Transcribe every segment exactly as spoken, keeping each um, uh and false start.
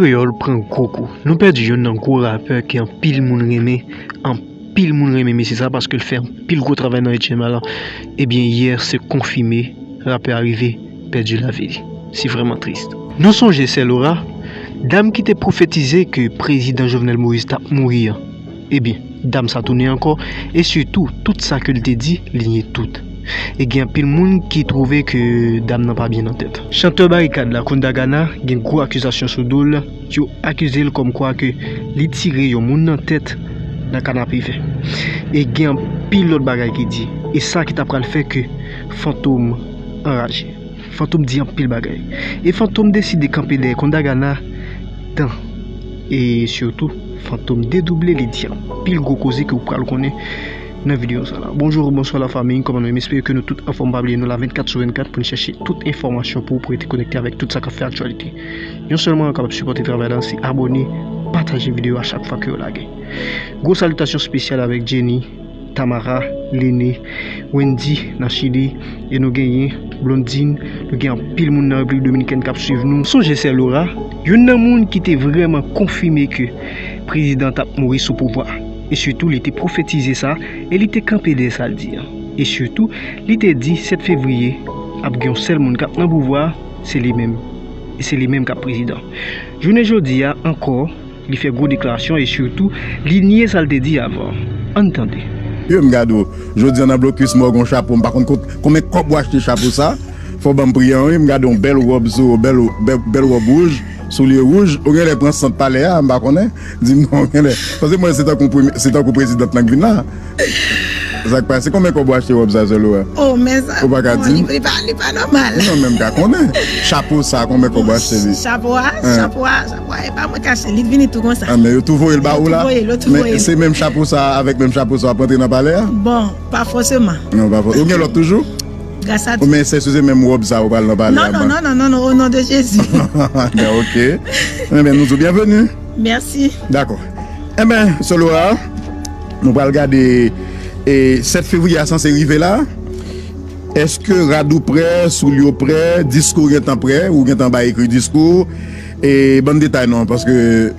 Kreyòl pran gwo kou. Nou pèdi youn nan gwo rapè ke anpil moun renmen, anpil moun renmen mesye sa paske l fè anpil gwo travay nan H M A lan. Ebyen, yè se konfime, rapè a rive pèdi lavi li. Se vrèman tris. Nou sonje sè Laura, dam ki te pwofetize ke prezidan Jovenel Moïse t ap mouri an. Ebyen, dam sa tounen ankò, e sitou, tout sa ke l te di, li nye tout. E gen anpil moun ki twouve ke dam nan pa byen nan tèt. Chantè Barikad la, Kounda Gana, gen gwo akizasyon sou do l, yo akize l kòmkwa ke li tire yon moun nan tèt nan kanape vè. E gen anpil lòt bagay ki di, e sa ki ta pral fè ke Fantom anraje. Fantom di anpil bagay. E Fantom deside kanpe dèyè Kounda Gana tan. E sitou, Fantom dedouble, li di anpil gwo koze ke w pral konnen nan videyo sa la. Bonjou, bonswa lafanmi, kòman nou ye? M espere ke nou tout anfòm. Pa bliye nou la vennkat sou vennkat pou n chèche tout enfòmasyon pou w, pou w rete konekte avèk tout sa k ap fè aktyalite. Yon sèl mwayen w kapab sipòte travay la, se abòne, pataje videyo a chak fwa ke yo lage. Gwo salitasyon espesyal avèk Jenny, Tamara, Lene, Wendy nan Chili, e nou genyen Blondine, nou gen anpil moun nan Repiblik Dominikèn k ap swiv nou. Sonje sè Laura, youn nan moun ki te vrèman konfime ke prezidan t ap mouri sou pouvwa, e sitou li te pwofetize sa, e li te kanpe dèyè sa l di an. E sitou, li te di sèt fevriye ap gen yon sèl moun k ap nan pouvwa, se li menm. E se li menm k ap prezidan. Jounen jodi a ankò, li fè gwo deklarasyon e sitou, li nye sa l te di avan. Ann tande. Yo, m gade w. Jodi a nan blokis, mwen gen yon chapo, m pa konn kot, konbyen kòb ou achte chapo sa. Fò w ban m pri an, wi. M gade yon bèl wòb sou, bèl, bèl, bèl wòb wouj, soulye wouj. Ou genlè pran sant palè a, m pa konnen. Di m non, ou genlè. Paske mwen, se tankou premye, se tankou prezidan lan k vin la. Sa k pase? Konbyen kòb ou achte wòb sa, sè Laura? Oh, men sa, ou pa ka di m? Li, li pa, li pa nòmal. Non, men m ka konnen. Chapo sa, konbyen kòb ou achte li? Chapo a, chapo a, chapo a, e pa mwen k achte, li vini tou konsa. Ah, men yo tou voye l ba ou la? Yo tou voye l, yo tou voye l. Men se menm chapo sa, avèk menm chapo sa, w ap rantre nan palè a? Bon, pa fòseman. Non, pa fòseman. Ou gen lòt toujou? Gras a Dye. Ou men se, se menm wòb sa, ou pral nan palè a? Non, non, non, non, non, non, au nom de Jésus. Ben, ok. Enben, nou di w byenveni. Mèsi. Dakò. Enben, sè Laura, nou pral gade, e, sèt fevriye a sanse rive la. Èske rad ou prè, soulye w prè, disko w gentan prè, ou gentan bay ekri disko w? E ban n detay non, paske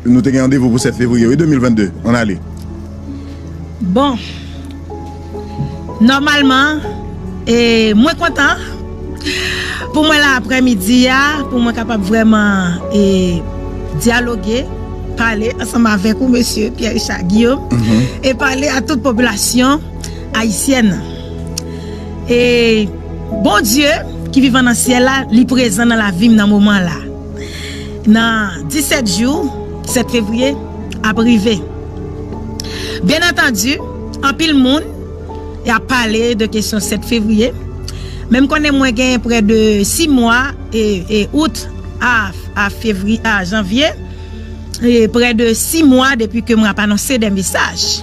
nou te gen randevou pou sèt fevriye, wi, de mil vennde. Ann ale. Bon, nòmalman, e, mwen kontan pou mwen la aprèmidi a, pou mwen kapab vrèman, e, dyaloge, pale ansanm avèk ou, mesye Pierre Richard Guillaume, e pale a tout popilasyon ayisyèn. E Bondye ki vivan nan syèl la, li prezan nan lavi m nan moman la. Nan disèt jou, sèt fevriye ap rive. Byen antandi, anpil moun y ap pale de kesyon sèt fevriye. Men m konnen mwen gen prè de sis mwa, e, e out a, a fevriye, a janvye, e prè de sis mwa depi ke mwen ap anonse de mesaj.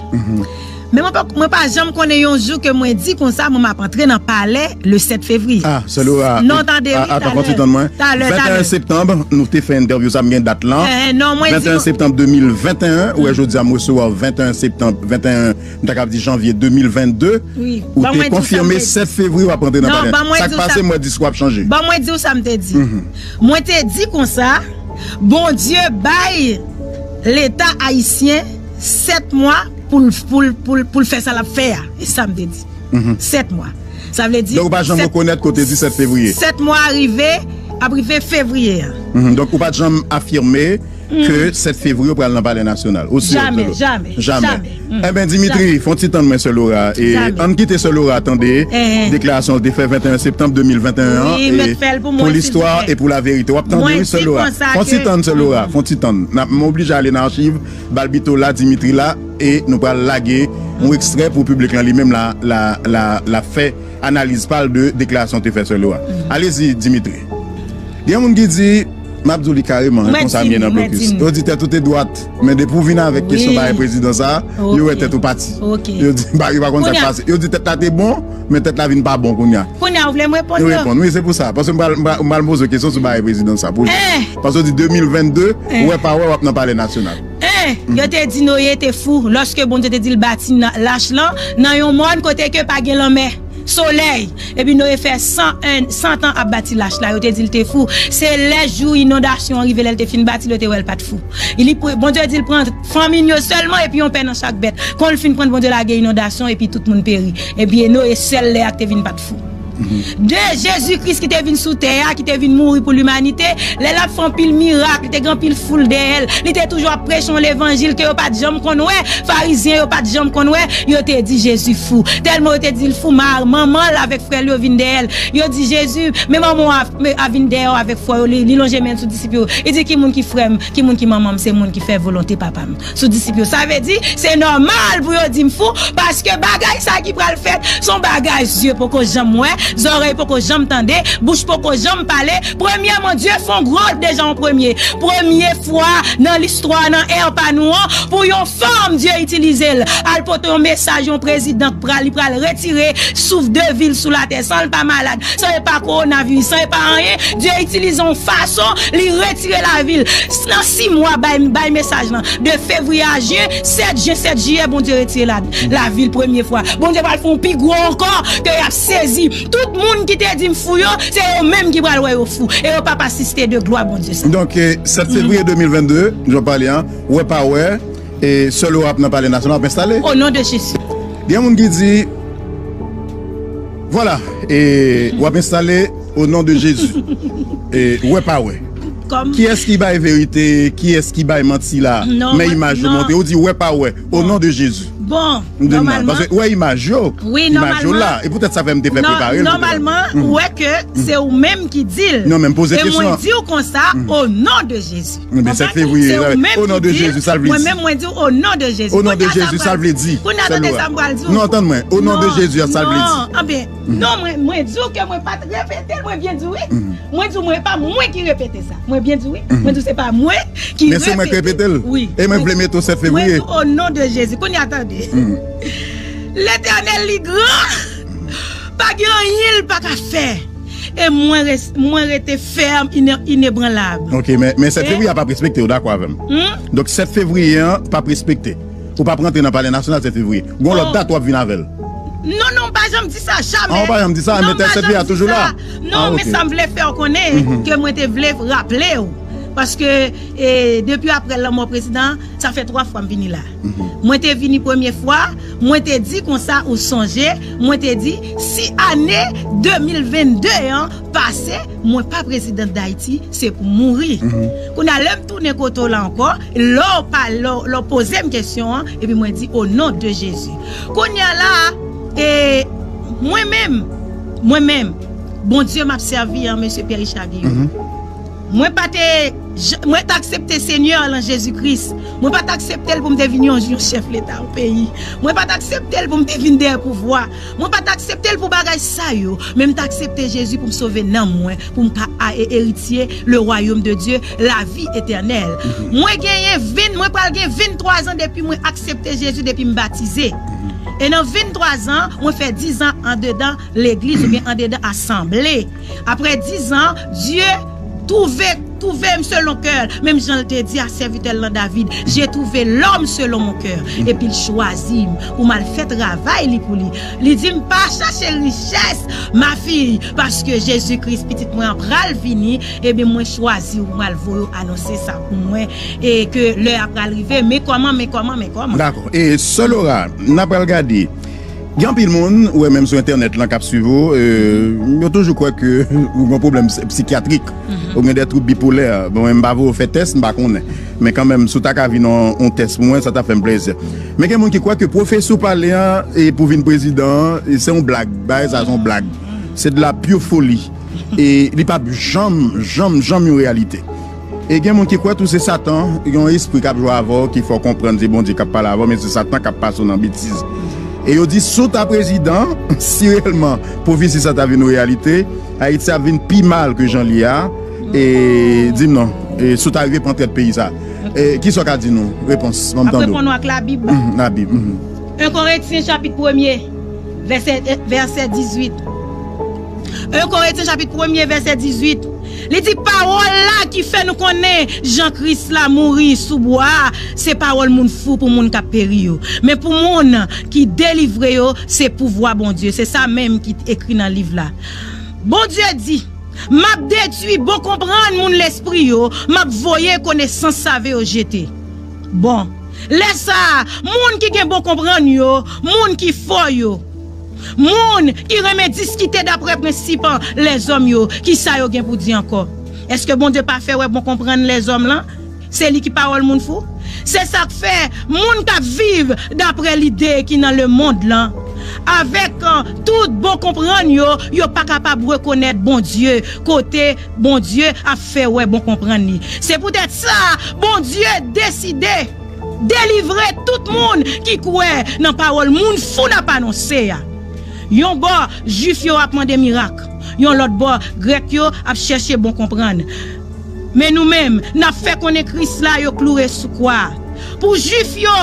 Men mwen pa, mwen pa janm konnen yon jou ke mwen di konsa, mwen m ap antre nan palè le sèt fevriye. Ah, sè Laura, non, tande, a, wi, atann, fò w ti tann mwen. Talè, talè. Venteyen septanm, nou te fè entèvyou sa, m gen dat lan. Eh, non, mwen di venteyen septanm de mil venteyen, ou wè jodi a m resevwa w venteyen septanm, venteyen, m ta kab di janvye de mil vennde, wi, ou te konfime sèt fevriye w ap antre nan palè. Non, ban mwen di w sa m te di. Sa k pase, m wè disko w ap chanje. Ban mwen di w sa m te di. Mwen te di konsa, Bondye bay Leta ayisyen sèt mwa pou l, pou l, pou l, pou l fè sa l ap fè a. E sa m te di. Sèt mwa. Sa vle di. Donk, ou pa janm rekonèt kote disèt fevriye. Sèt mwa rive, ap rive fevriye a. Donk, ou pa t janm afime ke sèt fevriye ou pral nan Palè Nasyonal. Ou si? Jamè, jamè, jamè. Enben, Dimitri, fè yon ti tann mwen, sè Laura. E ann kite sè Laura tande deklarasyon l te fè venteyen septanm de mil venteyen an, e pou listwa e pou laverite. W ap tande, wi, sè Laura. Fè yon ti tann, sè Laura. Fè yon ti tann. N ap, m oblije ale nan achiv. Balbito la, Dimitri la, e nou pral lage yon ekstrè pou piblik lan li menm la, la, la, la fè analiz pa l de deklarasyon te fè sè Laura. Alezi, Dimitri. Gen moun ki di, m ap di w li kareman, konsa m ye nan blokis. Yo di tèt ou te dwat, men depi w vin avèk kesyon bagay prezidan sa, yo wè tèt ou pati. Yo di, yo pa konn sa k pase. Yo di tèt la te bon, men tèt la vin pa bon kounye a. Kounye a, ou vle m reponn yo? Reponn, wi, se pou sa. Paske m pral, m pral, m pral poze w kesyon sou bagay prezidan sa, pou jis. Paske w di de mil vennde, ou wè pa wè w ap nan Palè Nasyonal. Yo te di Noye te fou, lòske Bondye te di l bati lach lan nan yon mòn kote ke pa gen lanmè. solèy. Epi Noye fè san, san tan ap bati lach la. Yo te di l te fou. Se lè jou inondasyon an rive, lè l te fin bati l, yo te wè l pa t fou. Li, Bondye di l pran fanmi l yo sèlman epi yon pè nan chak bèt. Kon l fin pran, Bondye lage inondasyon epi tout moun peri. Epi Noye sèl lè a ki te vin pa t fou. De Jezi Kris ki te vin sou tè a, ki te vin mouri pou limanite, lè l ap fè anpil mirak, li te gen anpil foul dèyè l, li te toujou ap preche yon levanjil ke yo pa t janm konn wè, Farizyen yo pa t janm konn wè, yo te di Jezi fou. Tèlman yo te di l fou, ma-, manman l avèk frè l yo vin dèyè l. Yo di Jezi, men manman w a, a vin dèyè w avèk frè yo, li, li lonje men l sou disip yo. Li di, ki moun ki frè m, ki moun ki manman m, se moun ki fè volonte papa m. Sou disip yo. Sa vle di, se nòmal pou yo di m fou, paske bagay sa ki pral fèt, se yon bagay zye poko janm wè, zòrèy poko janm tande, bouch poko janm pale. Premyèman, Dye fè yon gwo, deja yon premye. Premye fwa nan listwa, nan è pa nou an, pou yon fanm Dye itilize l. Al pote yon mesaj, yon prezidan k pral, li pral retire souf de vi l sou latè, san l pa malad, san l pa kowonaviris, san l pa anyen. Dye itilize yon fason, li retire lavi l. Nan sis mwa, bay, bay mesaj lan. De fevriye a jen, sèt jen, sèt jiyè, Bondye retire la, lavi l premye fwa. Bondye pral fè yon pi gwo ankò, ke y ap sezi. Tout moun ki te di m fou yo, se yo menm ki pral wè yo fou. E yo p ap asiste de glwa Bondye sa. Donk, eh, sèt fevriye de mil vennde, jan w pale an, wè pa wè, e sèl w ap nan Palè Nasyonal, w ap enstale. O non de Jezi. Gen moun ki di, vwala, e w ap enstale o non de Jezi. E wè pa wè. Kiyès ki bay verite, kiyès ki bay manti la? Men imaj yo montre, ou di wè pa wè, o non de Jezi. Bon, nòmalman. Paske wè imaj yo, imaj yo la. E poutèt sa fè m te fè prepare l. Nòmalman, ou wè ke se ou menm ki di l. Non, men m poze kesyon an. E mwen di w konsa, o non de Jezi. Ebyen, sèt fevriye, o non de Jezi, sa l vle di. Mwen menm, mwen di w, o non de Jezi. O non de Jezi, sa l vle di. Kounye a, tande sa m pral di w. Non, tann mwen, o non de Jezi a, sa l vle di. Non, anben, non, mwen, mwen di w ke mwen pa t repete l, mwen byen di w wi. Mwen di w, mwen, pa mwen ki repete sa. Mwen byen di w wi. Mwen di w, se pa mwen ki repete l. Men se mwen ki repete l. Wi. E mwen vle mete w sèt fevriye. Mwen di w, o non de Jezi. Kounye a, tande. Letènèl, li gran. Pa gen anyen l pa ka fè. E mwen res-, mwen rete fèm, ine-, inebranlab. Ok, men, men sèt fevriye a p ap respekte, ou dakò avè m? Donk, sèt fevriye an p ap respekte. Ou p ap rantre nan Palè Nasyonal sèt fevriye. Gon lòt dat w ap vin avè l. Non, non, m pa janm di sa, jamè. Ah, ou pa janm di sa, men sèt fevriye a toujou la. Non, men sa m vle fè w konnen, ke mwen te vle raple w. Paske, e, depi aprè lanmò prezidan, sa fè twa fwa m vini la. Mwen te vini premye fwa, mwen te di konsa, ou sonje, mwen te di, si ane de mil vennde an pase, mwen pa prezidan Dayiti, se pou mouri. Kounye a, lè m tounen kote w la ankò, lè w pa, lè w, lè w poze m kesyon an, epi mwen di, o non de Jezi. Kounye a la, e, mwen menm, mwen menm, Bondye m ap sèvi an, mesye Pierre Richard Guillaume. Mwen pa te, j-, mwen t aksepte Senyè lan Jezi Kris. Mwen pa t aksepte l pou m te vin yon, yon chèf leta yon peyi. Mwen pa t aksepte l pou m te vin dèyè pouvwa. Mwen pa t aksepte l pou bagay sa yo. Men m t aksepte Jezi pou m sove nanm mwen, pou m ka a, e, eritye le royaume de Dieu, lavi etènèl. Mwen genyen ven, mwen pral gen venntwa zan depi mwen aksepte Jezi, depi m batize. E nan venntwa zan, mwen fè diz an andedan legliz oubyen andedan asanble. Aprè diz an, Dye twouve, twouve m selon kè l, menm jan l te di a sèvitè l lan David, j'ai trouvé l'homme selon mon cœur. Epi l chwazi m pou m al fè travay li pou li. Li di m, pa chache richès, ma fille, paske Jezi Kris, pitit mwen an, pral vini, ebyen, mwen chwazi w, mwen al voye w anonse sa pou mwen, e ke lè a pral rive, men kòman, men kòman, men kòman. Dakò. E sè Laura, n a pral gade. Gen anpil moun, ou wè menm sou entènèt lan k ap swiv ou, e, yo toujou kwè ke ou gen pwoblèm s-, sikyatrik, ou gen de twoub bipolè. Bon, mwen m pa voye w fè tès, m pa konnen. Men kanmenm, si w ta ka vin yon, yon tès pou mwen, sa t ap fè m plezi. Men gen moun ki kwè ke pwofesi w pale an, e pou vin prezidan an, e se yon blag. Bagay sa se yon blag. Se de la pure folie. E li p ap janm, janm, janm yon reyalite. E gen moun ki kwè tou se Satan, gen yon espri k ap jwe avè w, ki fè w konprann se Bondye k ap pale avè w, men se Satan k ap pase w nan betiz. E yo di, si w ta prezidan, si reyèlman pwofesi sa ta vin yon reyalite, Ayiti ap vin pi mal ke jan l ye a. E di m non, e si w ta rive pran tèt peyi sa. E kisa w ka di nou? Repons, ban m tande w. Ap reponn ou ak Labib. Mhm, Labib, mhm. En Korentyen chapit premye, vèsè, vèsè dizuit. En Korentyen chapit premye, vèsè dizuit. Li di, pawòl la ki fè nou konnen jan Kris la mouri sou bwa a, se pawòl moun fou pou moun k ap peri yo. Men pou moun ki delivre yo, se pouvwa Bondye. Se sa menm ki ekri nan liv la. Bondye di, "M ap detwi bon konprann moun lespri yo, m ap voye konesans save yo jete." Bon, lè sa a, moun ki gen bon konprann yo, moun ki fò yo, moun ki renmen diskite dapre prensip lèzòm yo, ki sa yo gen pou di ankò? Èske Bondye pa fè wè bon konprann lèzòm lan? Se li ki pawòl moun fou? Se sa k fè moun k ap viv dapre lide ki nan lemonn lan, avèk, euh, tout bon konprann yo, yo pa kapab rekonèt Bondye kote Bondye ap fè wè bon konprann li. Se poutèt sa, Bondye deside delivre tout moun ki kwè nan pawòl moun fou n ap anonse a. Yon bò, Jwif yo ap mande mirak. Yon lòt bò, Grèk yo ap chèche bon konprann. Men nou menm, n ap fè konnen Kris la yo kloure sou kwa a. Pou Jwif yo,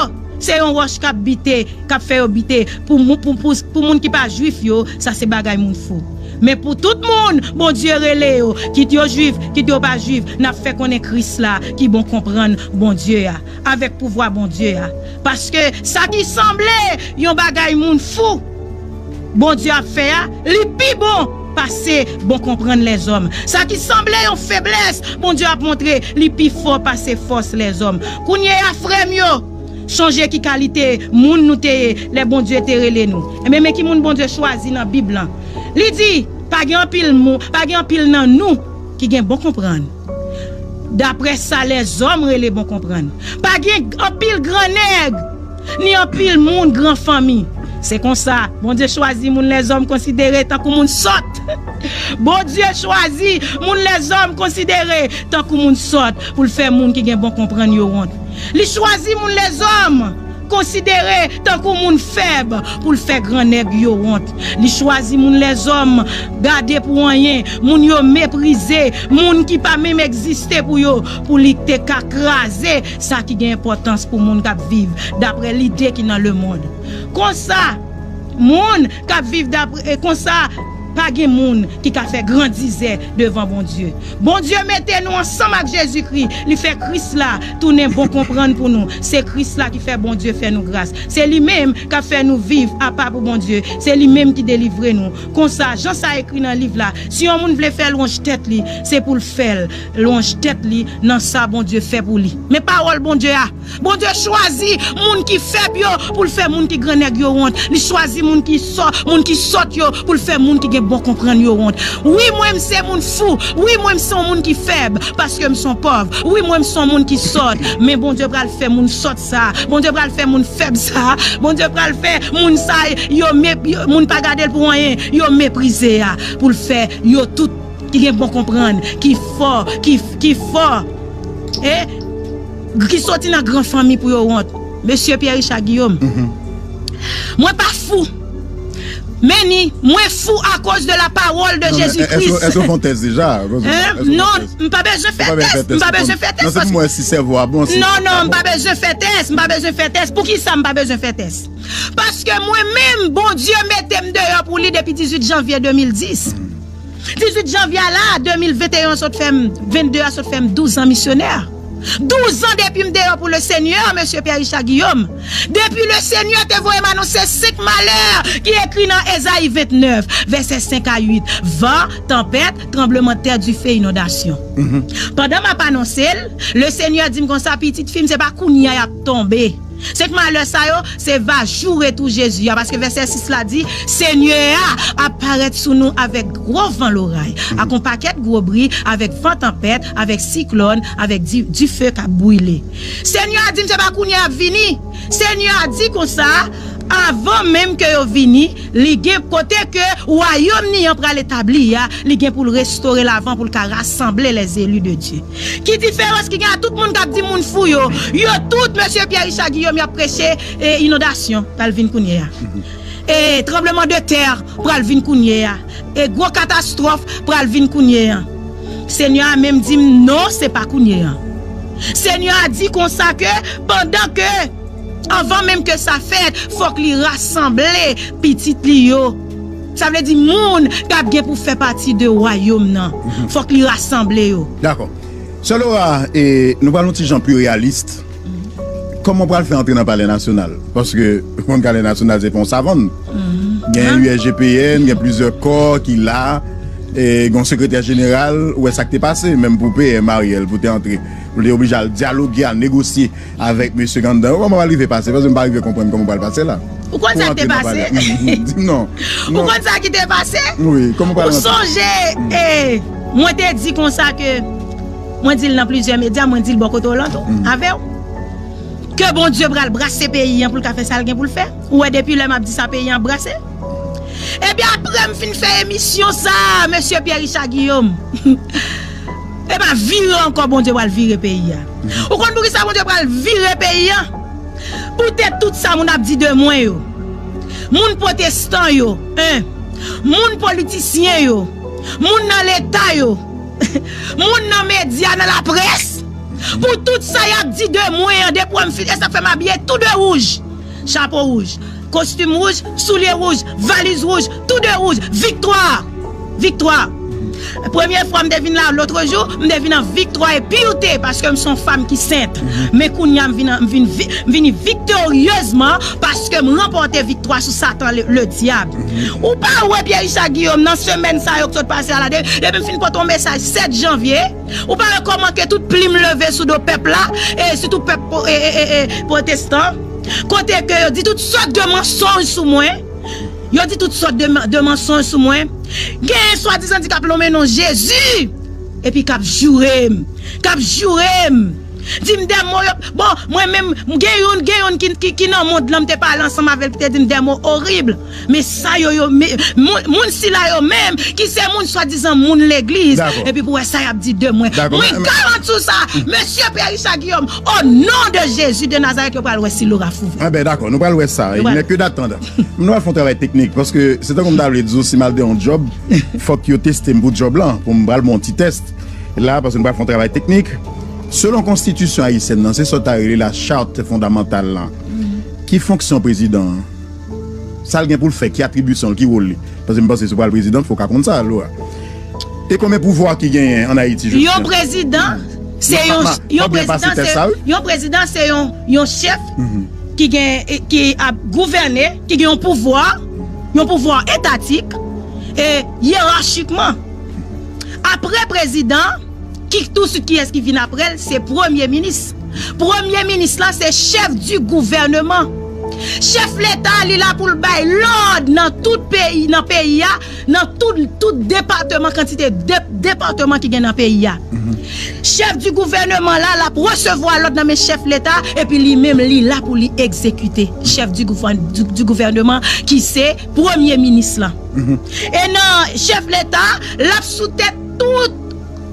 se yon wòch k ap bite, k ap fè yo bite. Pou, mou- pou, pou, pou moun ki pa Jwif yo, sa se bagay moun fou. Men pou tout moun Bondye rele yo, kit yo Jwif, kit yo pa Jwif, n ap fè konnen Kris la ki bon konprann Bondye a, avèk pouvwa Bondye a. Paske sa ki sanble yon bagay moun fou, Bondye ap fè a, li pi bon pase bon konprann lèzòm. Sa ki sanble yon feblès, Bondye ap montre li pi fò pase fòs lèzòm. Kounye a, frè m yo, sonje ki kalite moun nou te ye lè Bondye te rele nou. Ebyen, men ki moun Bondye chwazi nan Bib lan. Li di, pa gen anpil moun, pa gen anpil nan nou ki gen bon konprann. Daprè sa lèzòm rele bon konprann. Pa gen anpil gran nèg, ni anpil moun gran fanmi. Se konsa, Bondye chwazi moun lèzòm konsidere tankou moun sòt. Bondye chwazi moun lèzòm konsidere tankou moun sòt pou l fè moun ki gen bon konprann yo wont. Li chwazi moun lèzòm konsidere tankou moun fèb pou l fè gran nèg yo wont. Li chwazi moun lèzòm gade pou anyen, moun yo meprize, moun ki pa menm egziste pou yo, pou li te ka kraze sa ki gen enpòtans pou moun k ap viv dapre lide ki nan lemonn. Konsa, moun k ap viv dapre, e konsa, pa gen moun ki ka fè grandizè devan Bondye. Bondye mete nou ansanm ak Jezikri. Li fè Kris la tounen bon konprann pou nou. Se Kris la ki fè Bondye fè nou gras. Se li menm k ap fè nou viv apa pou Bondye. Se li menm ki delivre nou. Konsa, jan sa ekri nan liv la, si yon moun vle fè lwanj tèt li, se pou l fè l lwanj tèt li nan sa Bondye fè pou li. Men pawòl Bondye a, Bondye chwazi moun ki fèb yo pou l fè moun ki grannèg yo wont. Li chwazi moun ki sò, moun ki sòt yo pou l fè moun ki gen bon konprann yo wont. Wi, mwen, m se moun fou. Wi, mwen, m se yon moun ki fèb paske m se yon pòv. Wi, mwen, m se yon moun ki sòt. Men Bondye pral fè moun sòt sa. Bondye pral fè moun fèb sa. Bondye pral fè moun sa yo, mep-, yo, moun pa gade l pou anyen. Yo meprize a. Pou l fè yo tout ki gen bon konprann, ki fò, ki, ki fò, e ki soti nan gran fanmi pou yo wont. Mesye Pierre Richard Guillaume, mwen pa fou. Men ni, mwen fou akoz de la parole de Jésus-Christ. Èske w fè yon tès deja? Hein? Non, m pa bezwen fè tès. M pa bezwen fè tès. Non, se pou mwen si sèvo a bon. Non, non, m pa bezwen fè tès. M pa bezwen fè tès. Poukisa m pa bezwen fè tès? Paske mwen menm, Bondye mete m deyò pou li depi dizuit janvye de mil dis. Dizuit janvye a la, de mil venteyen an sot fè m, vennde a sot fè m douz an misyonè. Douz an depi m deyò pou Lesenyè, mesye Pierre Richard Guillaume. Depi Lesenyè te voye m anonse senk malè ki ekri nan Ezayi vennèf, vèsè senk a uit. Van, tanpèt, tranblemanntè, dife, inondasyon. Pandan m ap anonse l, Lesenyè di m konsa, pitit fi m, se pa kounye a y ap tonbe. Senk malè sa yo, se va jou retou Jezi a, paske vèsè sis la di, Senyè a ap parèt sou nou avèk gwo van loray, ak yon pakèt gwo bri, avèk van tanpèt, avèk siklòn, avèk di-, dife k ap brile. Senyè a di m se pa kounye a y ap vini. Senyè a di konsa, avan menm ke yo vini, li gen kote ke wayòm ni an pral etabli a, li gen pou l restore l avan pou l ka rasanble les élus de Dieu. Ki diferans ki gen a tout moun k ap di moun fou yo? Yo tout, mesye Pierre Richard Guillaume, y ap preche, e inondasyon pral vin kounye a. E tranbleman de tè pral vin kounye a. E gwo katastwòf pral vin kounye a. Senyè a menm di m, non, se pa kounye a. Senyè a di konsa ke pandan ke, anvan menm ke sa fèt, fòk li rasanble pitit li yo. Sa vle di moun k ap gen pou fè pati de wayòm nan. Fòk li rasanble yo. Dakò. Sè Laura, e, nou pral yon ti jan pi reyalis. Kòman w pral fè antre nan Palè Nasyonal? Paske, ou konn Palè Nasyonal se pa yon savann. Gen U S G P N, gen plizyè kò ki la, e, gen yon sekretè jeneral, ou wè sa k te pase, menm pou P M Ariel, pou te antre, pou te oblije al dyaloge, al negosye avèk mesye k anndan yo. Kòman w pral rive pase? Paske m pa rive konprann kòman w pral pase la. Ou konn sa k te pase? Di m non. Ou konn sa ki te pase? Wi, kòman w pral rantre? Ou sonje, e, mwen te di konsa ke, mwen di l nan plizyè medya, mwen di l bò kote w lan tou, avè w. Ke Bondye pral brase peyi an pou l ka fè sa l gen pou l fè. Ou wè depi lè m ap di sa peyi an ap brase. Ebyen apre m fin fè emisyon sa, mesye Pierre Richard Guillaume. E pa vire ankò Bondye pral vire peyi a. Ou konn poukisa Bondye pral vire peyi a? Poutèt tout sa moun ap di de mwen yo. Moun pwotestan yo, en. Moun politisyen yo. Moun nan leta yo. Moun nan medya, nan laprès. Pou tout sa y ap di de mwen an, depi w wè m fin, e sa k fè m abiye tou de wouj. Chapo wouj, kostim wouj, soulye wouj, valiz wouj, tou de wouj. Viktwa! Viktwa! Premye fwa m te vin la, lotrejou, m te vin an viktwa e pirte, paske m se yon fanm ki sent. Men kounye a, m vin, an- m vin, vi- m vini viktoryezman, paske m ranpòte viktwa sou Satan, le, le dyab. Ou pa wè Pierre Richard Guillaume nan semèn sa yo k sot pase a la, de- depi m fin pote yon mesaj sèt janvye, ou pa wè kòman ke tout plim leve sou do pèp la, e sitou pèp e, e, e, e, pwotestan, kote ke yo di tout sòt de mansonj sou mwen, yo di tout sòt de, de mansonj sou mwen. Gen swadizan di k ap lonmen non Jezi, epi k ap joure m, k ap joure m, di m de mo yo. Bon, mwen menm, gen youn, gen youn ki, ki, ki nan mond lan, m te pale ansanm avè l, ki te di m de mo orib. Men sa yo, yo, men, moun, moun sila yo menm, ki se moun swadizan moun legliz, epi pou wè sa y ap di de mwen. Mwen garanti w sa, mesye Pierre Richard Guillaume, o non de Jezi de Nazarèt, yo pral wè si Laura Fouvre. Ah ben dakò, nou pral wè sa. Il n'est que d'attendre. Nou pral fè yon travay teknik, paske se tankou m ta vle di w, si m al de yon djòb, fòk yo teste m pou djòb lan, pou m pral bon ti tès la, paske nou pral fè yon travay teknik. Selon konstitisyon ayisyèn nan, se sa w ta rele la charte fondamentale lan. Ki fonksyon prezidan an? Sa l gen pou l fè, ki atribisyon l, ki wòl li? Paske m panse si w pral prezidan, fò w ka konn sa, Laura. E konbyen pouvwa ki genyen ann Ayiti jodi a? Yon prezidan, se yon, yon prezidan, se, yon prezidan, se yon, yon chèf ki gen, ki ap gouvène, ki gen yon pouvwa, yon pouvwa etatik, e yerachikman. Apre prezidan, ki, touswit kiyès ki vin apre l? Se premye minis. Premye minis la se chèf di gouvèneman. Chèf leta, li la pou l bay lòd nan tout peyi, nan peyi a, nan tout, tout depatman, kantite de, depatman ki gen nan peyi a. Chèf di gouvèneman la, l ap resevwa lòd nan men chèf leta, epi li menm, li la pou li egzekite. Chèf di gouvè-, di, di gouvèneman, ki se premye minis lan. E nan chèf leta, l ap sou tèt tout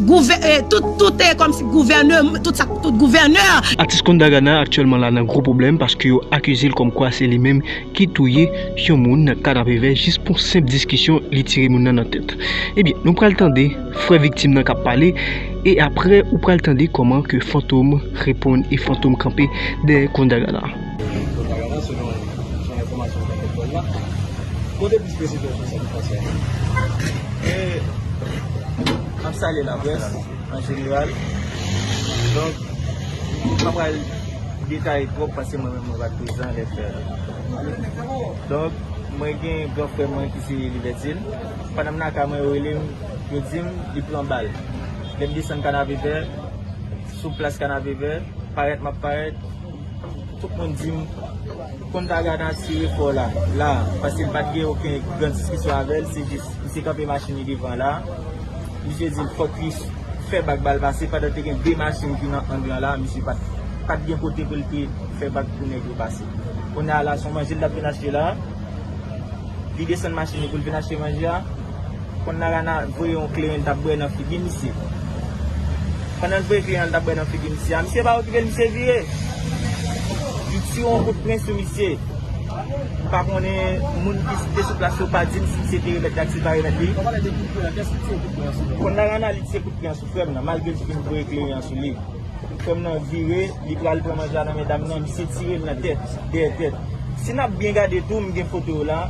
gouvè-, eh, tout, tout, eh, kòmsi gouvènè, tout sa, tout gouvènè. Atis Konda Gana aktyèlman la nan gwo pwoblèm paske yo akize l kòmkwa se li menm ki touye yon moun nan Kanapevè jis pou senp diskisyon li tire moun nan nan tèt. Ebyen, nou pral tande frè viktim nan k ap pale e apre ou pral tande kòman ke Fantom reponn e Fantom kanpe dèyè Konda Gana. Konda Gana, selon jan enfòmasyon k ap fèt pran la, kote plis presidan sou sa ki pase a? E, m ap salye laprès an jeneral. Donk, m pa pral detaye twòp paske mwen menm mwen pa t prezan lè frè a. Donk, mwen gen gran frè mwen ki se Libertine. Pandan m nan kay mwen, yo rele m, yo di m li pran bal. Lè m desann Kanapevè, sou plas Kanapevè, parèt m ap parèt, tout moun di m, Konda Gana tire fò la, la, paske l pa t gen okenn gran diskisyon avè l, se jis, misye kanpe machin li devan la, misye di l fòk li fè bak ba l pase, pandan te gen de machin ki nan ang lan la, misye pa t, pa t gen kote pou l te fè bak pou nèg yo pase. Kounye a la, se yon manje l t ap vin achte la, li desann machin li pou l vin achte manje a, Konda Gana voye yon kleren l t ap bwè nan figi misye. Pandan l voye kleren l t ap bwè nan figi misye a, misye pa okipe l, misye vire. Li tire yon kout pwen sou misye. M pa konnen moun ki te sou plas yo pa di m si misye te remèt li ak si l pa remèt li. Konda Gana li tire kout pwen sou frè m nan, malgre l fin voye kleren an sou li. Frè m nan vire, li pral pran manje a nan men dam nan, misye tire l nan tèt, dèyè tèt. Si n ap byen gade tou, m gen foto yo la,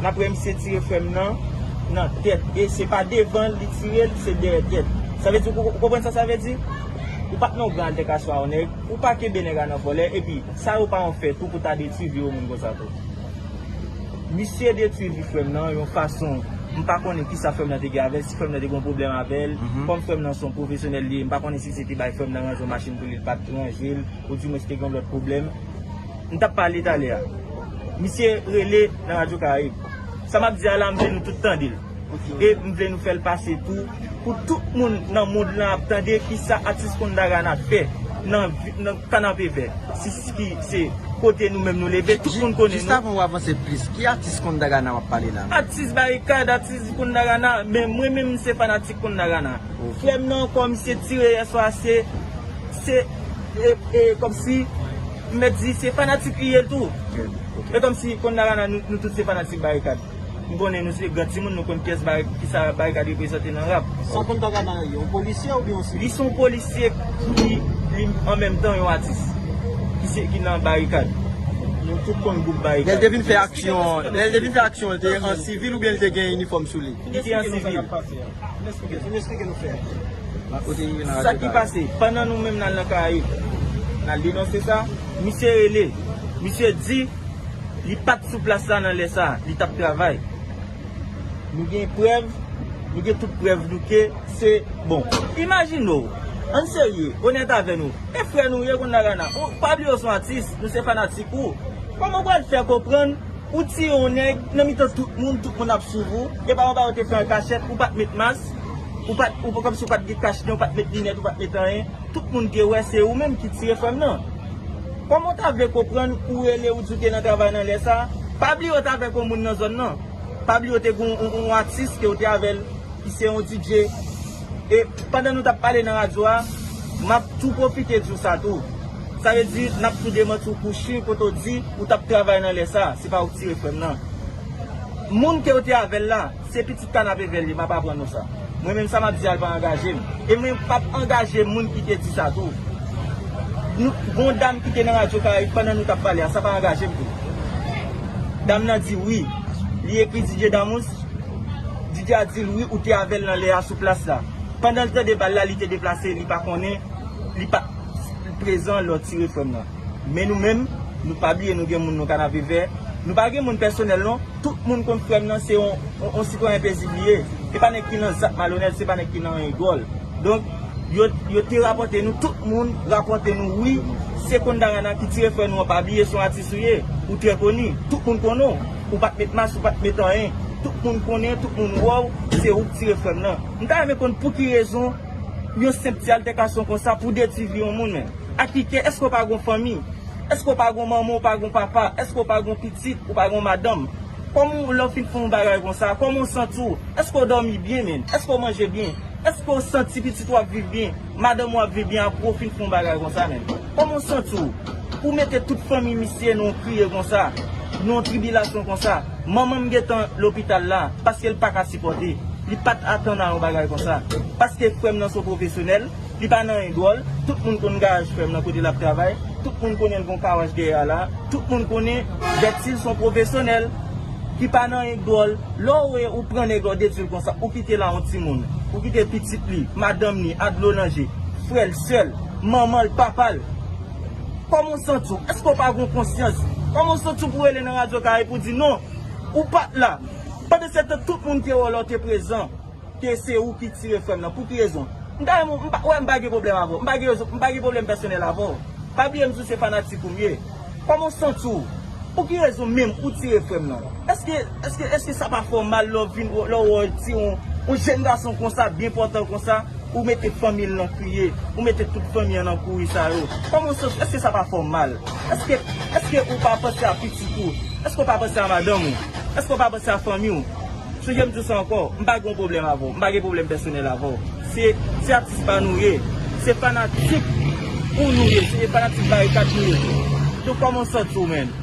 n ap wè misye tire frè m nan, nan tèt. E se pa devan l li tire l, se dèyè tèt. Sa vle di, ou, ou konprann sa sa vle di? Ou pa t nan yon gran altèkasyon a yon nèg, ou pa kenbe nèg la nan vòlè, epi sa yo pa yon fè tou pou ta detwi vi yon moun konsa tou. Misye detwi vi frè m nan yon fason, m pa konnen kisa frè m nan te gen avè l, si frè m nan te gen yon pwoblèm avè l, kòm frè m nan se yon pwofesyonèl li ye, m pa konnen si se te bay frè m nan ranjman machin pou li, l pa t ranje l, oudimwens te gen yon lòt pwoblèm. M t ap pale talè a. Misye rele nan Radyo Karayib. Sa m ap di a la, m vle nou tout tande l. E m vle nou fè l pase tou, pou tout moun nan mond lan ap tande kisa atis Kondagana fè nan, vi- nan Kanapevè. Si, si ki se kote nou menm nou leve, tout moun konnen nou. Jis avan w avanse plis, ki atis Kondagana w ap pale la? Atis Barikad, atis Kondagana, men mwen menm se fanatik Kondagana. Frè m nan ankò, misye tire yèswa, se, se, e, e, kòmsi, m mèt di, se fanatik li ye tou. E kòmsi Kondagana, nou, nou tout se fanatik Barikad. M konnen nou se gran timoun, nou konn pyès Bari- kisa Barikad reprezante nan rap. Sa Kondagana ye, yon polisye oubyen yon sivil? Li se yon polisye ki, li, an menm tan, yon atis. Ki se, ki nan Barikad. Nou tout konn gwoup Barikad. Lè l te vin fè aksyon, lè l te vin fè aksyon, l te an sivil oubyen l te gen inifòm sou li? Li te an sivil. Vin eksplike nou sa k ap pase a. Vin eksplike, vin eksplike nou frè. Sa ki pase, pandan nou menm n al nan Karayib, n al denonse sa, misye rele, misye di li pa t sou plas la nan lè sa, li t ap travay. Nou gen prèv, nou gen tout prèv nou ke se, bon, imajine w, ann serye, onèt avè nou. E frè nou ye Kondagana. Ou pa bliye w se yon atis, nou se fanatik ou. Kòman w pral fè konprann ou tiye yon nèg nan mitan tout moun, tout moun ap swiv ou, e pa anba yo te fè an kachèt, ou pa t met mas, ou pa t, ou kòmsi ou pa t gen kach nen, ou pa t met linèt, ou pa t met anyen, tout moun te wè se ou menm ki tire frè m nan. Kòman w ta vle konprann ou rele ou di w te nan travay nan lè sa? Pa bliye w t avèk yon moun nan zòn nan. Pa bliye w te gen yon, yon, yon atis ke w te avè l, ki se yon D J. E pandan nou t ap pale nan radyo a, m ap tou pwofite di w sa tou. Sa vle di, n ap tou demanti w pou chyen kote w di ou t ap travay nan lè sa, se pa ou k tire frè m nan. Moun ke w te avè l la, se pitit Kanapevè l ye, m ap aprann nou sa. Mwen menm sa m ap di a l pa angaje m. E mwen p ap angaje moun ki te di sa tou. Nou, gon dam ki te nan Radyo Karayib pandan nou t ap pale a, sa pa angaje m tou. Dam nan di wi, li ekri D J Damous, D J a di l wi, ou te avè l nan lè a sou plas la. Pandan l tande bal la, li te deplase, li pa konnen, li pa prezan lè w tire frè m nan. Men nou menm, nou pa bliye nou gen moun nou Kanapevè. Nou pa gen moun pèsonèl non. Tout moun konn frè m nan se yon, yon, yon sitwayen pezib li ye. Se pa nèg ki nan zak malonèt, se pa nèg ki nan anyen dwòl. Donk, yo, yo te rapòte nou, tout moun rapòte nou, wi, se Kondagana ki tire frè nou an, pa bliye se yon atis ou ye, ou trè koni, tout moun konnen w, ou pa t met mas, ou pa t met anyen, tout moun konnen, tout moun wè w, se ou k tire frè m nan. M ta renmen konn pou ki rezon yon senp ti altèkasyon konsa pou detwi vi yon moun menm. Ak ki kè, èske w pa gon fanmi? Èske w pa gon manman, w pa gon papa? Èske w pa gon pitit, ou pa gon madanm? Kòman w, lè w fin fè yon bagay konsa, kòman w santi w? Èske w dòmi byen, menn? Èske w manje byen? Èske w santi pitit ou ap viv byen? Madanm ou ap viv byen apre w fin fè yon bagay konsa, menn? Kòman w santi w? Pou w mete tout fanmi misye nan yon kriye konsa, nan yon tribilasyon konsa. Manman m gentan lopital la, paske l pa ka sipòte. Li pa t atann a yon bagay konsa. Paske frè m nan se yon pwofesyonèl, li pa nan anyen dwòl. Tout moun konn garaj frè m nan kote l ap travay. Tout moun konnen l gon kawaj dèyè a la. Tout moun konnen Bètil se yon pwofesyonèl ki pa nan anyen dwòl. Lè w wè ou pran nèg la w detwi l konsa, ou kite l a yon timoun, ou kite pitit li, madanm li, a dlo nan je, frè l, sè l, manman l, papa l. Kòman w santi w? Èske w pa gon konsyans? Kòman w santi w pou w rele nan Radyo Karayib pou w di non, ou pa t la? Pandan se tan, tout moun te wè w la, w te prezan. Ke se ou ki tire frè m nan. Pou ki rezon? M ta renmen, m pa, wè, m pa gen pwoblèm avè w. M pa gen rezon, m pa gen pwoblèm pèsonèl avè w. Pa bliye m di w se fanatik ou m ye. Kòman w santi w? Pou ki rezon menm ou tire frè m nan? Èske, èske, èske sa pa fè w mal lè w vin, lè w wè w tire yon, yon jèn gason konsa, byen pòtan konsa, ou mete fanmi l nan kriye, ou mete tout fanmi an nan kouri sa yo? Kòman w santi w? Èske sa pa fè w mal? Èske, èske ou pa panse a pitit ou? Èske w pa panse a madanm ou? Èske w pa panse a fanmi w? Sonje m di w sa ankò, m pa gen yon pwoblèm avè w, m pa gen pwoblèm pèsonèl avè w. Se, se atis pa nou ye, se fanatik ou nou ye, se fanatik Barikad nou ye. Donk kòman w santi w menm?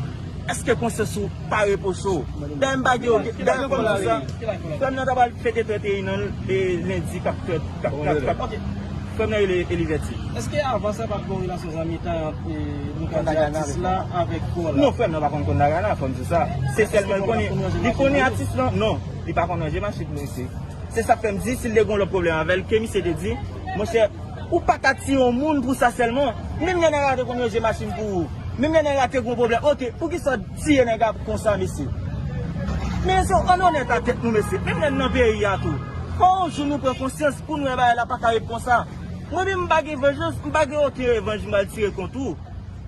Èske konsyans ou pa repose w? Dayè m pa gen okenn, dayè frè m nan ta pral fete trannteyen an, e, lendi k ap fèt, k ap, k ap, k ap, frè m nan rele Elivèti. Èske avan sa pa t gen yon relasyon zanmitay ant, e, nou ka di atis la avèk Paul la? Non, frè m nan pa konn Kondagana, fò m di w sa. Se sèlman l konnen, li konnen atis lan, non, li pa konn ranje machin pou misye. Se sa k fè m di, si l te gen yon lòt pwoblèm avè l, ke misye te di, monchè, Ou pa ka tiye yon moun pou sa sèlman. Menm lè nèg la te konn ranje machin pou ou. Menm lè nèg la te gon pwoblèm. Oke, poukisa w tiye nèg la konsa, mesye? Men se ann onèt a tèt nou, mesye. Menm lè n nan peyi a tou. Fò yon jou nou pran konsyans pou n wè bagay la pa ka ret konsa. Mwen menm m pa gen vanjans, m pa gen okenn revanj m pral tire kont ou.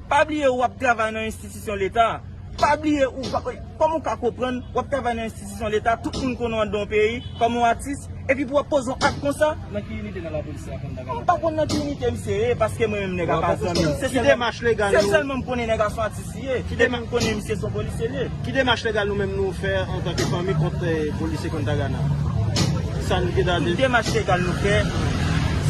Pa bliye w ap travay nan enstitisyon leta. Pa bliye ou pa, kòman w ka konprann w ap travay nan enstitisyon leta, tout moun konnen w anndan yon peyi, kòm yon atis, epi pou w ap poze yon ak konsa? Nan ki inite nan lapolis la konn ta gade? M pa konn nan ki inite misye ye, paske mwen menm nèg la pa zanmi m. Se sèlman, se sèlman m konnen nèg la se yon atis li ye. Epi m konnen misye se yon polisye li ye. Ki demach legal nou menm nou fè antanke fanmi kont, eh, polisye Kontagana? Sa nou gentan di? Tout demach legal nou fè,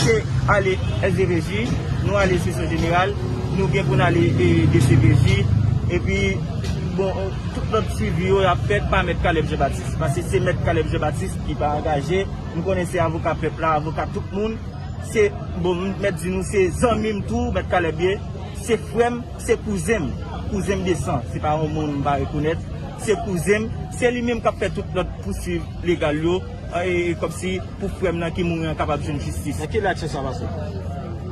se ale S D P J, nou ale enspeksyon jeneral, nou gen pou n ale, e, D C P J, epi, bon, tout lòt swivi yo, y ap fèt pa Mèt Caleb Jean Baptiste, paske se Mèt Caleb Jean Baptiste ki pa angaje. M konnen se avoka pèp la, avoka tout moun. Se, bon, m mèt di nou, se zanmi m tou, Mèt Caleb ye, se frè m, se kouzen m, kouzen m de san, se pa yon moun m pa rekonèt, se kouzen m, se li menm k ap fè tout lòt pouswiv legal yo, e, e, kòmsi pou frè m nan ki mouri an kapab jwenn jistis. Nan kilè aksyon sa pase?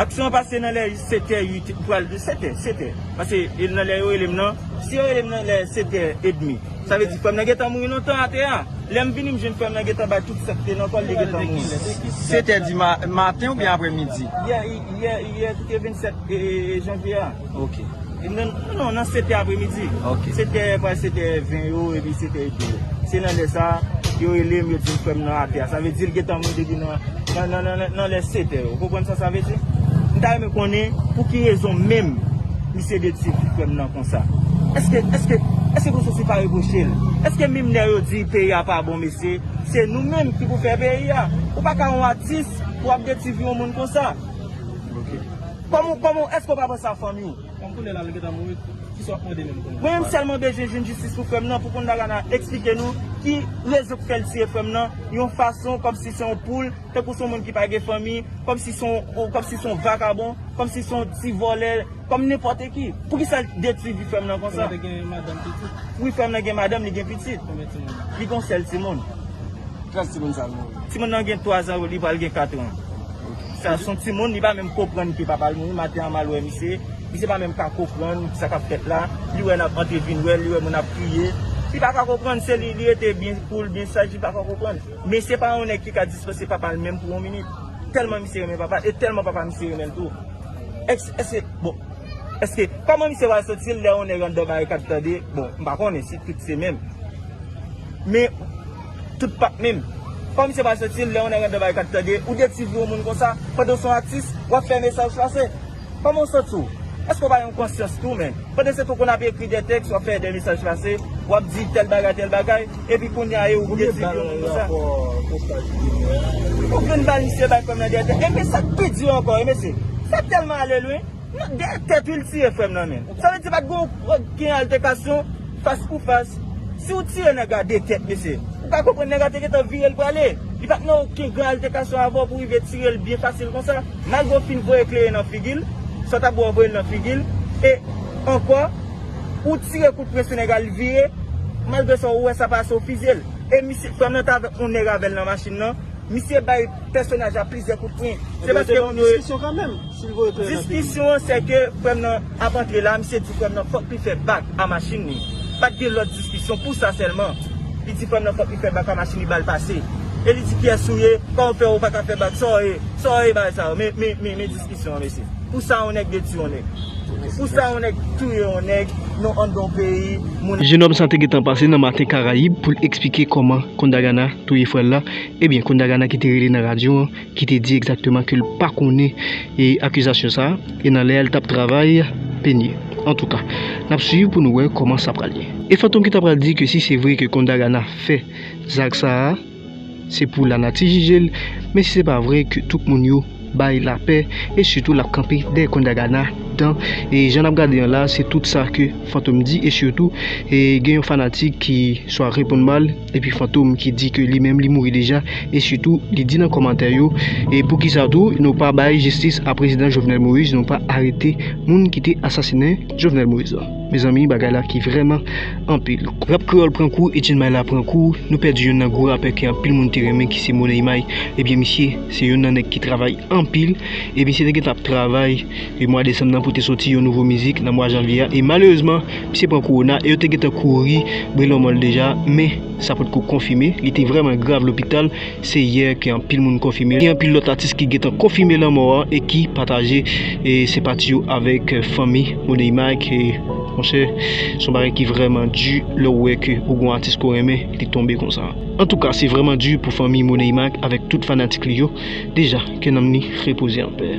Aksyon an pase nan lè sèt è, uit, pral sèt è, sèt è. Paske, e, nan lè yo rele m nan, si yo rele m nan lè sèt è edmi, sa vle di frè m nan gentan mouri lontan atè a. Lè m vini, m jwenn frè m nan gentan bay tout sa k te nan kò l, li gentan mouri. Sèt è di ma-, maten oubyen aprèmidi? Yè, yè, yè ki te vennsèt, e, e, janvye a. Ok. E nan, non, nan sèt è aprèmidi. Ok. Sèt è, pral sèt è ven yo, epi sèt è edmi yo. Se nan lè sa, yo rele m, yo di m frè m nan atè a. Sa vle di l gentan mouri depi nan, nan, nan, nan, nan lè sèt è yo. Ou konprann sa sa vle di? M ta renmen konnen pou ki rezon menm misye detwi frè m nan konsa. Èske, èske, èske Konstitiyasyon pa repwoche l? Èske menm lè yo di peyi a pa bon, mesye, se nou menm ki pou fè peyi a? Ou pa ka yon atis pou w ap detwi yon moun konsa. Ok. Kòman, kòman, èske w pa panse a fanmi w? Kòm kounye a l gentan mouri, kisa w ap mande menm kounye a? Mwen menm sèlman bezwen jwenn jistis pou frè m nan, pou Kontagana eksplike nou ki rezon k fè l tiye frè m nan, yon fason kòmsi se yon poul, tankou se yon moun ki pa gen fanmi, kòmsi se yon, kòmsi se yon vakabon, kòmsi se yon ti vòlè, kòm nenpòt ki. Poukisa l detwi vi frè m nan konsa? Frè m nan te gen madanm, pitit. Wi, frè m nan gen madanm, li gen pitit. Konbyen timoun? Li gen yon sèl timoun. Kilès timoun sa l mouri? Timoun nan gen twa zan, li pral gen kat an. Sa se yon timoun, li pa menm konprann ke papa l mouri, maten an m al wè misye. Misye pa menm ka konprann sa k ap fèt la. Li wè n ap antre vin wè l, li wè moun ap kriye. Li pa ka konprann, se li, li rete byen koul, byen saj, li pa ka konprann. Men se pa yon nèg ki ka dispanse papa l menm pou yon minit. Tèlman misye renmen papa l, e tèlman papa misye renmen l tou. Èske, èske, bon, èske, kòman misye pral soti l lè yon nèg anndan barikad tande? Bon, m pa konnen si tout se menm. Men, tout pa t menm. Kòman misye pral soti l lè yon nèg anndan barikad tande? Ou detwi vi yon moun konsa, pandan w se yon atis, w ap fè mesaj pase. Kòman w santi w? Èske w pa gen yon konsyans tou, menm? Pandan se tan w konn ap ekri de tèks, w ap fè de mesaj pase, w ap di tèl bagay, tèl bagay, epi kounye a, e ou ki detwi moun konsa. Ou vin ba l misye bay frè m nan dèyè tèt. E men sa k pi di ankò, e mesye, sa tèlman ale lwen. Nan dèyè tèt wi l tiye frè m nan, menm. Sa vle di pa t gen okenn altèkasyon fas pou fas. Si w tire nèg la de tèt, mesye, ou ka konprann nèg la te gentan vire l prale. Li pa t nan okenn gran altèkasyon avè w pou rive tire l byen fasil konsa. Malgre w fin voye kleren nan figi l, sa w t ap wè w voye l nan figi l, e ankò, ou tire kout pwen sou nèg la, li vire, malgre sa, ou wè sa pase, ou fizye l. E misye, frè m nan t avèk yon nèg avè l nan machin nan, misye bay pèsonaj la plizyè kout pwen. Se paske moun yo. Diskisyon kanmenm, si l voye kleren nan figi l. Diskisyon an, se ke frè m nan ap antre la, misye di frè m nan fòk li fè bak a machin li. Pa t gen lòt diskisyon pou sa sèlman. Li di frè m nan fòk li fè bak a machin li, ba l pase. E li di kiyès ou ye, kòman w fè ou pa ka fè bak, sa w ye, sa w ye bagay sa yo. Men, men, men, men diskisyon an, mesye. Pou sa yon nèg detwi yon nèg. Pou sa yon nèg touye yon nèg, nou anndan yon peyi, moun. Jenòm sa te gentan pase nan Maten Karayib pou l eksplike kòman Kontagana touye frè l la. Ebyen, Kontagana ki te rele nan radyo an, ki te di egzakteman ke l pa konnen e akizasyon sa a, e nan lè a l t ap travay penye. Antouka, n ap swiv pou nou wè kòman sa pral ye. E Fantom ki ta pral di ke si se vre ke Kontagana fè zak sa a, se pou lanati jije l, men si se pa vre ke tout moun yo bay lapè, e sitou l ap kanpe dèyè Kontagana dan, e jan n ap gade an la, se tout sa ke Fantom di, e sitou, e gen yon fanatik ki swa reponn ba l, epi Fantom ki di ke li menm li mouri deja, e sitou li di nan kòmantè yo, e poukisa tou nou pa bay jistis a prezidan Jovenel Moïse, nou pa arete moun ki te asasinen Jovenel Moïse la. Mezanmi, bagay la ki vrèman anpil. Rap kreyòl pran kou, Edjin May la pran kou, nou pèdi youn nan gwo rapè ke anpil moun te renmen, ki se Money Mike. Ebyen, misye se youn nan nèg ki travay anpil, e misye te gentan ap travay e mwa desanm nan pou te soti yon nouvo mizik nan mwa janvye a, e malerezman, misye pran kowona, e yo te gentan kouri Brilon Mòl deja, men sa potko konfime, li te vrèman grav lopital. Se yè ke anpil moun konfime. Gen anpil lòt atis ki gentan konfime lanmò an e ki pataje e senpati yo avèk, eh, fanmi Money Mike. E, monchè, se yon bagay ki vrèman di lè w wè ke ou gon atis ke w renmen, li tonbe konsa. Antouka, se vrèman di pou fanmi Money Mike avèk tout fanatik li yo. Deja, ke nanm li repoze an pè.